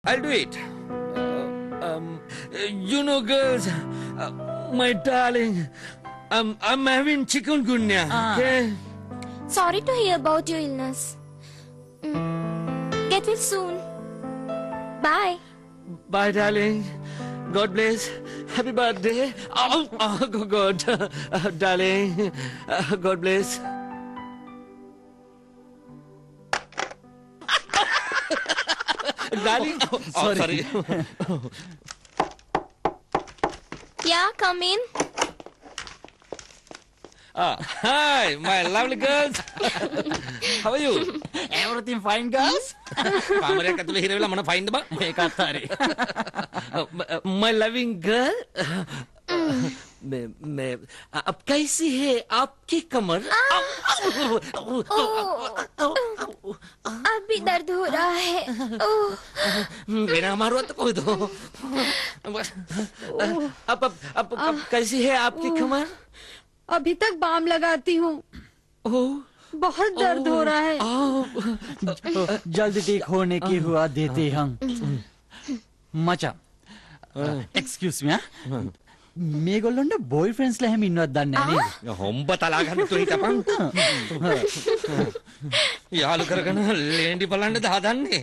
I'll do it. You know, girls, my darling, I'm having chikungunya. Okay? Sorry to hear about your illness. Get well soon. Bye. Bye, darling. God bless. Happy birthday. Oh, oh God, darling. God bless. Darling, oh, sorry. Yeah, come in. Hi, my lovely girls. How are you? Everything fine, girls? කාමරයක් ඇතුලේ හිර වෙලා මොන ෆයින්ද බං? ඒකත් හරි. My loving girl. मैं अब कैसी है आपकी कमर? अब भी दर्द हो रहा है. बिना मारो तो कोई दो. अब अब अब अब कैसी है आपकी कमर? अभी तक बाम लगाती हूँ. बहुत दर्द हो रहा है. जल्दी ठीक होने की हुआ देते हम. मचा, excuse me, මේගොල්ලොන්ට බොයිෆ්‍රෙන්ඩ්ස්ලා එහෙම ඉන්නවද දන්නේ නැහැ නේද? හොම්බ තලා ගන්න තු හිටපන්. යාළු කරගෙන ලේන්ඩි බලන්නද හදන්නේ?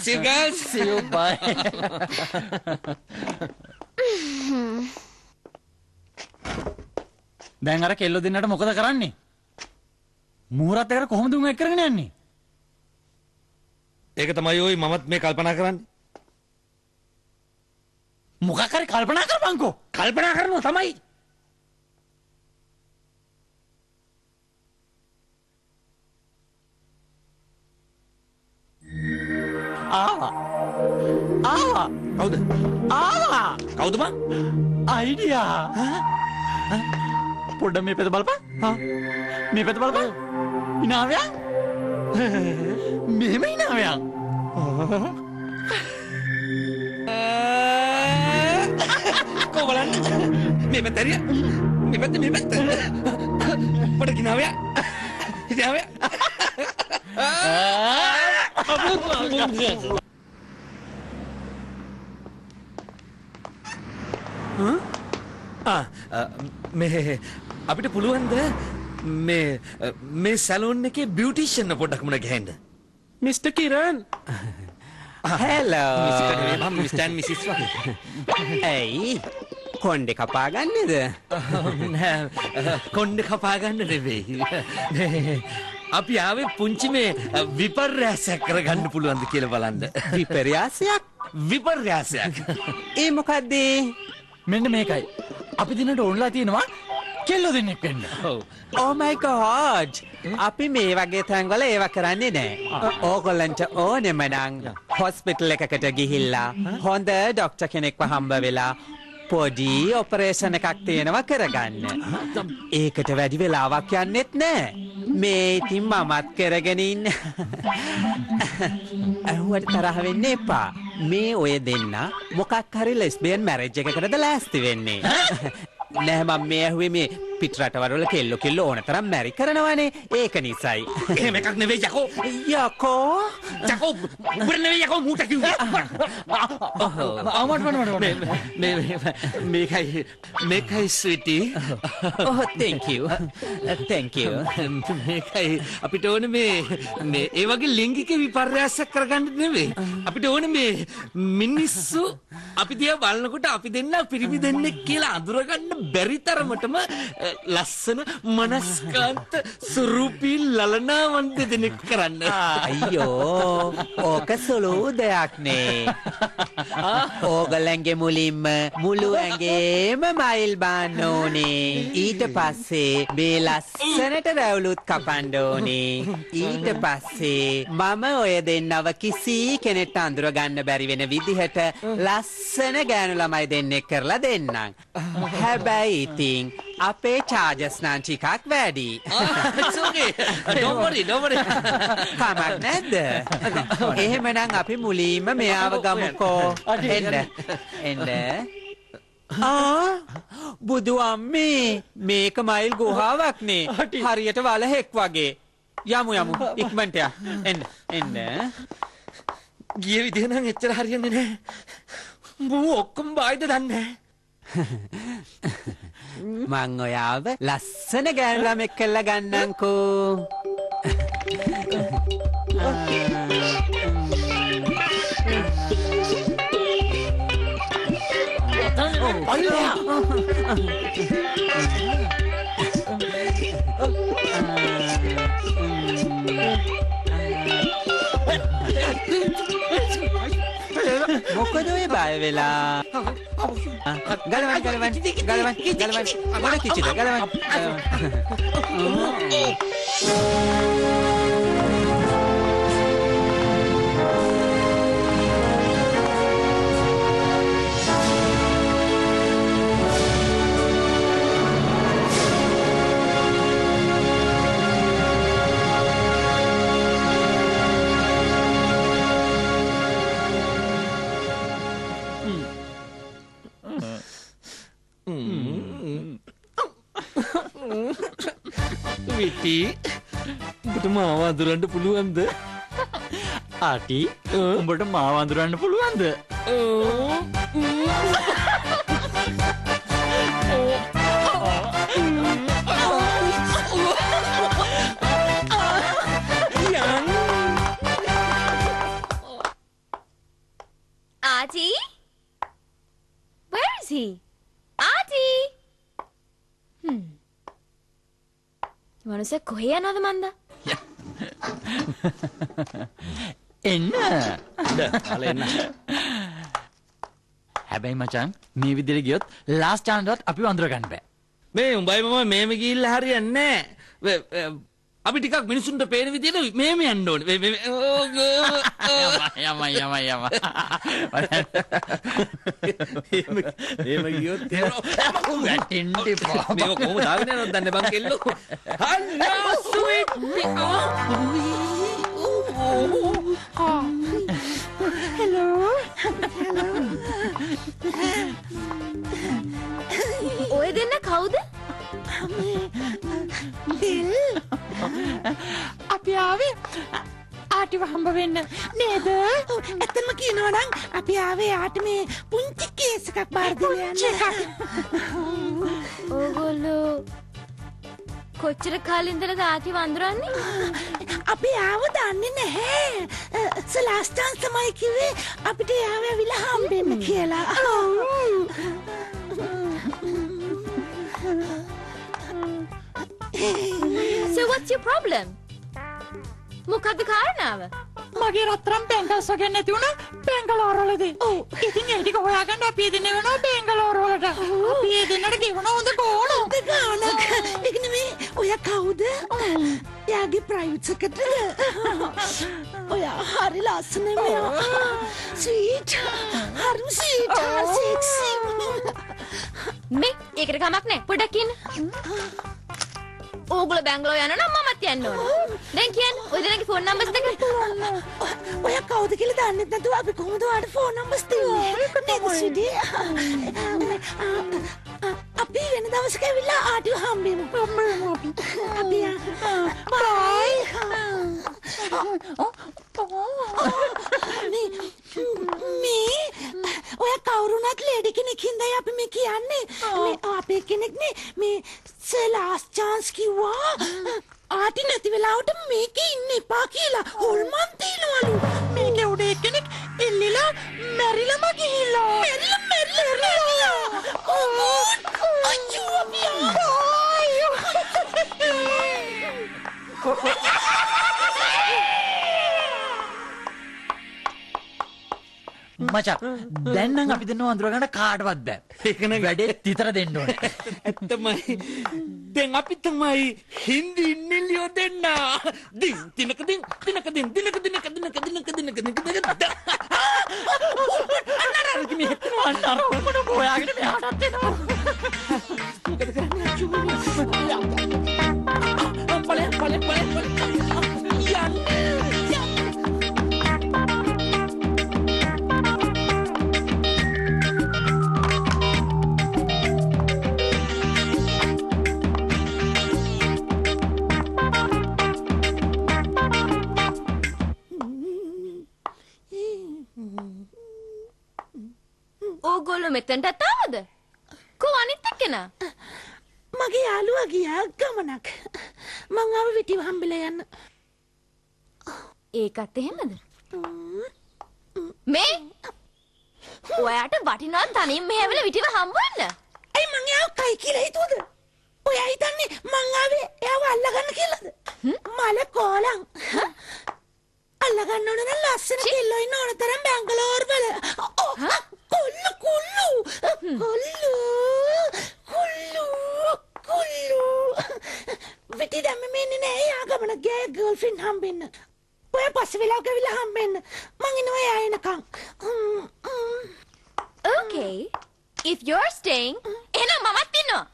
See you guys. See you, bye. දැන් අර කෙල්ලෝ දෙන්නට මොකද කරන්නේ? මුහුරත් එකට කොහොමද උන් එක් කරගෙන යන්නේ? ඒක තමයි ඔය මමත් මේ කල්පනා කරන්නේ. මොකක් හරි කල්පනා කරපන්කෝ. කල්පනා කරනවා තමයි. ආවා. ආවා. කවුද? ආවා. කවුද බං? අයිඩියා. පොඩ්ඩක් මේ පැත්ත බලපන්. මේ පැත්ත බලපන්. ඉනාවයන්. මෙහෙම ඉනාවයන්. කො බලන්න. මේ පැත්ත ඇරියා. මේ පැත්ත මේ පැත්ත. පොඩක් ඉනාවයන්. ඉනාවයන්. මේ අපිට පුළුවන්ද මේ මේ සැලූන් එකේ බියුටිෂියන් පොඩ්ඩක් මුණ ගැහෙන්න? මිස්ටර් කිරන්. හෙලෝ. මිස්ටර් නෙවෙයි මම මිස්ටර් ඇන්ඩ් මිසිස් වගේ. ඇයි කොණ්ඩේ කපා ගන්නද? නෑ, කොණ්ඩේ කපා ගන්න නෙවෙයි. අපි ආවේ පුංචි මේ විපර්යාසයක් කරගන්න පුළුවන්ද කියලා බලන්න. විපර්යාසයක්? විපර්යාසයක්. ඒ මොකද්ද? මෙන්න මේකයි. අපි දිනට ඕනලා තියෙනවා කෙල්ලෝ දෙන්නෙක් වෙන්න. ඔව්. Oh my god. අපි මේ වගේ තැන්වල ඒව කරන්නේ නෑ. ඕගොල්ලන්ට ඕනෙම නම් හොස්පිටල් එකකට ගිහිල්ලා හොඳ ඩොක්ටර් කෙනෙක්ව හම්බ වෙලා පොඩි ඔපරේෂන් එකක් තියෙනවා කරගන්න. ඒකට වැඩි වෙලාවක් යන්නෙත් නෑ. මේ ඉතින් මමත් කරගෙන ඉන්න. ඇහුවට තරහ වෙන්න එපා. මේ ඔය දෙන්න මොකක් හරි ලෙස්බියන් මැරේජ් එකකටද ලෑස්ති වෙන්නේ? නෑ, මම මේ ඇහුවේ මේ පිට රටවල් වල කෙල්ලෝ කෙල්ලෝ ඕන තරම් මැරි කරනවනේ. ඒක නිසයි. එහෙම එකක් නෙවෙයි යකෝ. යකෝ? යකෝ උඹට නෙවෙයි යකෝ මූට කිව්වේ. ආ මට මට මට මේ මේකයි මේකයි ස්වීටි. Oh, thank you. Thank you. මේකයි අපිට ඕනේ මේ මේ ඒ වගේ ලිංගික විපර්යාසයක් කරගන්න නෙවෙයි. අපිට ඕනේ මේ මිනිස්සු අපි දිහා බලනකොට අපි දෙන්න පිරිමි දෙන්නෙක් කියලා අඳුරගන්න බැරි තරමටම ලස්සන මනස්කාන්ත සුරූපී ලලනාවන්ත දෙනෙක් කරන්න. අයියෝ, ඕක සුළු දෙයක් නේ. ඕගොල්ලන්ගේ මුලින්ම මුළු ඇඟේම මයිල් බාන්න ඕනේ. ඊට පස්සේ මේ ලස්සනට රැවුලුත් කපන්න ඕනේ. ඊට පස්සේ මම ඔය දෙන්නව කිසි කෙනෙක්ට අඳුර ගන්න බැරි වෙන විදිහට ලස්සන ගෑනු ළමයි දෙන්නෙක් කරලා දෙන්නම්. හැබැයි ඉතින් අපේ චාර්ජස් නම් ටිකක් වැඩි. It's okay. Don't worry, don't worry. කමක් නැද්ද? එහෙමනම් අපි මුලින්ම මෙයාව ගමුකෝ. එන්න. එන්න. ආ බුදු අම්මේ, මේක මයිල් ගුහාවක් නේ. හරියට වලහෙක් වගේ. යමු යමු ඉක්මනට යා. එන්න එන්න. ගිය විදිහ නම් එච්චර හරියන්නේ නෑ. මූ ඔක්කොම බායිද දන්නේ නෑ. මං ඔයාව ලස්සන ගෑනු ළමෙක් කරලා ගන්නම්කෝ. මොකද ඔය බය වෙලා? ගලවන්න ගලවන්න ගලවන්න ගලවන්න මොන කිචිද ගලවන්න. විටි උඹට මාව අඳුරන්න පුළුවන්ද? ආටි උඹට මාව අඳුරන්න පුළුවන්ද? Auntie? Where is he? Auntie? මනුස්සයා කොහේ යනවද මන්දා? එන්න. එන්න. හැබැයි මචං මේ විදිහට ගියොත් ලාස්ට් චාන්ස් එකත් අපිව අඳුර ගන්න බෑ. මේ උඹයි මම මේම ගිහිල්ලා හරියන්නේ නෑ. අපි ටිකක් මිනිසුන්ට පේන විදිහට මේම යන්න ඕනේ. මේ යම යම යම. එහෙම ගියොත් වැටෙන්න එපා. මේක කොහොම දාගෙන යනවද දන්නේ බං කෙල්ලෝ. Hello sweet. Hello. Hello. ඔය දෙන්න කවුද? දිල් අපි ආවේ ආටිව හම්බ වෙන්න නේද? ඇත්තම කියනවා නම් අපි ආවේ ආටි මේ පුංචි කේස් එකක් බාර දෙන්න යන්න. ඕගොල්ලෝ කොච්චර කාලෙ ඉඳලාද ආටිව අඳුරන්නේ? අපි ආව දන්නේ නැහැ. ලාස්ට් චාන්ස් තමයි කිව්වේ අපිට ආව ඇවිල්ලා හම්බෙන්න කියලා. So what's your problem? මොකද්ද කාරණාව? මගේ රත්තරන් බැංගල්ස් වගේ නැති වුණා බැංගලෝර වලදී. ඔව්. ඉතින් ඒ ටික හොයාගන්න අපි ඒ දෙන්න වෙනවා බැංගලෝර වලට. අපි ඒ දෙන්නට ගෙවන හොඳ ගෝණ. හොඳ ගාණක්. ඒක නෙමෙයි ඔයා කවුද? එයාගේ ප්‍රයිවට් සෙක්‍රටරිද? ඔයා හරි ලස්සනයි මෙයා. ස්වීට්. හරිම ස්වීට්. හරි සෙක්සි. මේ ඒකට කමක් නෑ. පොඩ්ඩක් ඉන්න. ඕගොල්ලෝ බැංගලෝර යනවා නම් මමත් යන්න ඕන. දැන් කියන්න ඔය දෙනාගේ ෆෝන් නම්බර්ස් දෙක. ඔයා කවුද කියලා දන්නෙත් නැතුව අපි කොහොමද ඔයාට ෆෝන් නම්බර්ස් දෙන්නේ? නේද සුදි? අපි වෙන දවසක ඇවිල්ලා ආටිව හම්බෙමු. හම්බෙමු අපි. අපි බයි. මේ ඔයා කවුරුණත් ලේඩි කෙනෙක් හින්දායි අපි මේ කියන්නේ. මේ අපේ කෙනෙක් නේ මේ සර් ලාස්ට් චාන්ස් කිව්වා ආටි නැති වෙලාවට මේකේ ඉන්න එපා කියලා. හොල්මන් තියනවලු. මේකේ උඩ එක්කෙනෙක් එල්ලිලා මැරිලාම ගිහිල්ලා. මැරිලා මැරිලා මැරිලා. ඕ අයියෝ අපි ආ. මචං දැන් නම් අපි දෙන්නව අඳුර ගන්න කාටවත් බෑ. ඒක නම් වැඩේ තිතර දෙන්න ඕනේ. ඇත්තමයි. දැන් අපි තමයි හින්දි නිලියෝ දෙන්න. දින් දිනක දින් දිනක දින් දිනක දිනක දිනක දිනක දිනක දිනක දිනක. අන්න අර මේ හිතනවා අන්න අර මොන හොයාගෙන මෙහාටත් එනවා. මොකද කරන්නේ අච්චු. පලේ පලේ පලේ පලේ. යන්න. ඕගොල්ලෝ මෙතනට ආවද? කො අනිත් එක්කෙනා? මගේ යාළුවා ගියා ගමනක්. මං ආව විටිව හම්බෙලා යන්න. ඒකත් එහෙමද? මේ ඔයාට වටිනවා තනියෙන් මෙහෙ ඇවිල්ලා විටිව හම්බ වෙන්න. ඇයි මං එයාව කයි කියලා හිතුවද? ඔයා හිතන්නේ මං ආවේ එයාව අල්ලගන්න කියලාද? මල කෝලං. අල්ලගන්න ඕන නම් ලස්සන කෙල්ලෝ ඉන්න ඕන තරම් බැංගලෝර් වල. කොල්ලු කොල්ලු කොල්ලු කොල්ලු කොල්ලු. විටි දැම්ම මේ ඉන්නේ නෑ. එයා ගමන ගියා ගර්ල්ෆ්‍රෙන්ඩ් හම්බෙන්න. ඔයා පස්සේ වෙලාවක ඇවිල්ලා හම්බෙන්න. මං ඉන්නවා එයා එනකන්. Okay. If you're staying, එහෙනම් මමත් ඉන්නවා.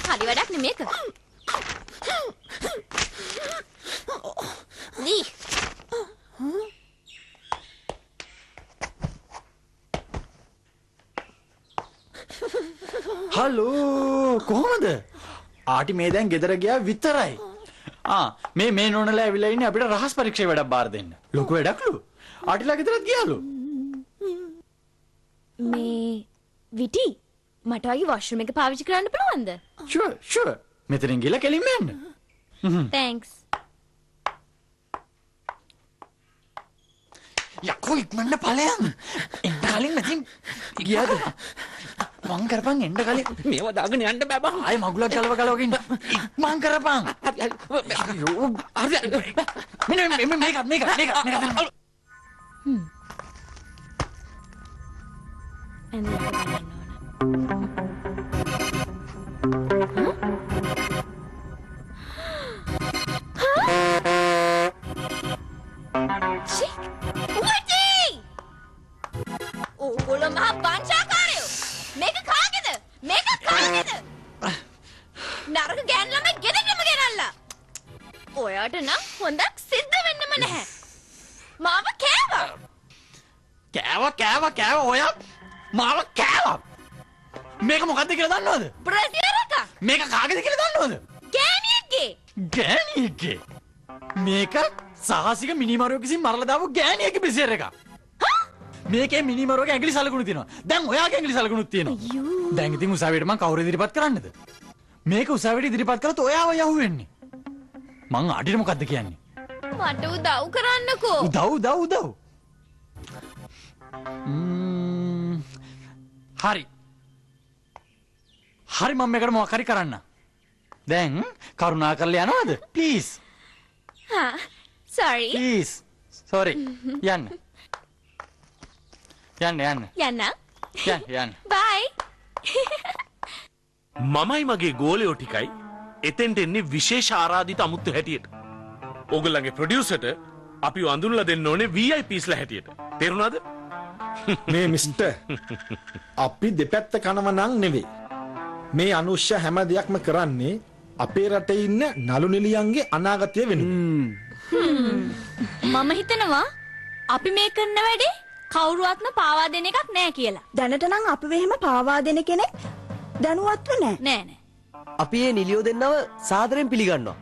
හරි වැඩක් නේ මේක. දී. හලෝ කොහොමද? ආටි මේ දැන් ගෙදර ගියා විතරයි. ආ මේ මේ නෝනලා ඇවිල්ලා ඉන්නේ අපිට රහස් පරීක්ෂා වැඩක් බාර දෙන්න. ලොකු වැඩක්ලු. ආටිලා ගෙදරත් ගියාලු. මේ විටි මට වගේ වොෂ්රූම් එක පාවිච්චි කරන්න පුළුවන්ද? Sure sure. මෙතනින් ගිහලා කෙලින්ම එන්න. Thanks. යකෝ ඉක්මනට ඵලයන්. එන්න කලින් නැතිනම් ගියාද? මං කරපන් එන්න කලින් මේවා දාගෙන යන්න බෑ බං. ආයේ මගුලක් ගලව ගලවගෙන ඉන්න. ඉක්මන් කරපන්. අයියෝ. හරි මෙන්න මේ මේක මේක මේක මේක. එන්න ඕන. ඕගොල්ලෝ මහා වංචාකාරයෝ. මේක කාගේද? මේක කාගේද? නරක ගෑනු ළමයි ගෙදරටම ගෙනල්ලා. ඔයාට නම් හොඳක් සිද්ධ වෙන්නම නැහැ. මාව කෑවා. කෑවා කෑවා කෑවා ඔයා මාව කෑවා. මේක මොකද්ද කියලා දන්නවද? බ්‍රසීල් එකක්. මේක කාගේද කියලා දන්නවද? ගෑණියෙක්ගේ. ගෑණියෙක්ගේ. මේක සාහසික මිනිමරුවෙක් විසින් මරලා දාපු ගෑණියෙක්ගේ බ්‍රසීල් එකක්. මේකේ මිනිමරුවගේ ඇඟිලි සලකුණු තියෙනවා. දැන් ඔයාගේ ඇඟිලි සලකුණුත් තියෙනවා. දැන් ඉතින් උසාවියට මං කවුරු ඉදිරිපත් කරන්නද? මේක උසාවියට ඉදිරිපත් කළොත් ඔයාව යහුවෙන්නේ. මං ආඩිට මොකද්ද කියන්නේ? මට උදව් කරන්නකෝ. උදව් උදව් උදව්. හරි. හරි මම මේකට මොකක් හරි කරන්න. දැන් කරුණා කරලා යනවද? ප්ලීස්. හා සෝරි. ප්ලීස්. සෝරි. යන්න. යන්න යන්න. යන්න. යන්න යන්න. බයි. මමයි මගේ ගෝලයෝ ටිකයි එතෙන්ට එන්නේ විශේෂ ආරාධිත අමුත්තු හැටියට. ඕගොල්ලන්ගේ ප්‍රොඩියුසර්ට අපිව අඳුනලා දෙන්න ඕනේ VIPs ලා හැටියට. තේරුණාද? මේ මිස්ටර් අපි දෙපැත්ත කනව නම් නෙවෙයි. මේ අනුෂ්‍ය හැම දෙයක්ම කරන්නේ අපේ රටේ ඉන්න නළු නිලියන්ගේ අනාගතය වෙනුවෙන්. මම හිතනවා අපි මේ කරන වැඩේ කවුරුවත්ම පාවා දෙන එකක් නෑ කියලා. දැනට නම් අපිව එහෙම පාවා දෙන කෙනෙක් දැනුවත්ව නෑ. නෑ නෑ. අපි මේ නිලියෝ දෙන්නව සාදරයෙන් පිළිගන්නවා.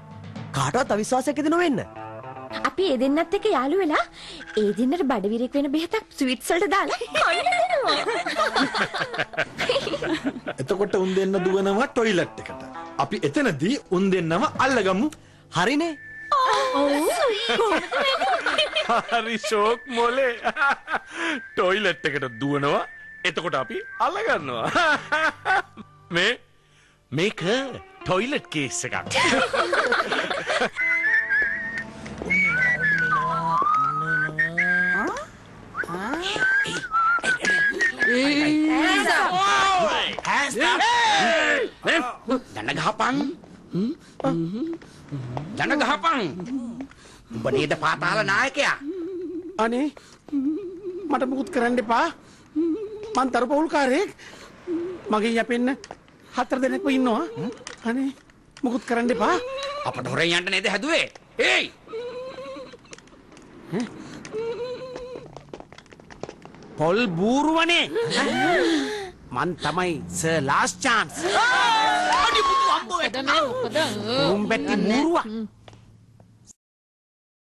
කාටවත් අවිශ්වාසයක් ඇති නොවෙන්න. අපි ඒ දෙන්නත් එක්ක යාළු වෙලා ඒ දෙන්නට බඩවිරෙක් වෙන බෙහෙතක් ස්වීට්ස් වලට දාලා කන්න දෙනවා. එතකොට උන් දෙන්න දුවනවා ටොයිලට් එකට. අපි එතනදී උන් දෙන්නව අල්ලගමු. හරිනේ. හරි ෂෝක් මොලේ. ටොයිලට් එකට දුවනවා. එතකොට අපි අල්ලගන්නවා. මේ මේක ටොයිලට් කේස් එකක්. දන ගහපන්. දන ගහපන්. උඹ නේද පාතාල නායකයා? අනේ මට මුකුත් කරන්න එපා. මං තරු පවුල්කාරයෙක්. මගෙන් යපෙන්න 4 දෙනෙක්ම ඉන්නවා. අනේ මුකුත් කරන්න එපා. අපට හොරෙන් යන්න නේද හැදුවේ? ඒයි පොල් බූරුවනේ. මං තමයි සර් ලාස්ට් චාන්ස්. අඩි බුදු අම්බෝ උඹ බැටි බූරුවා.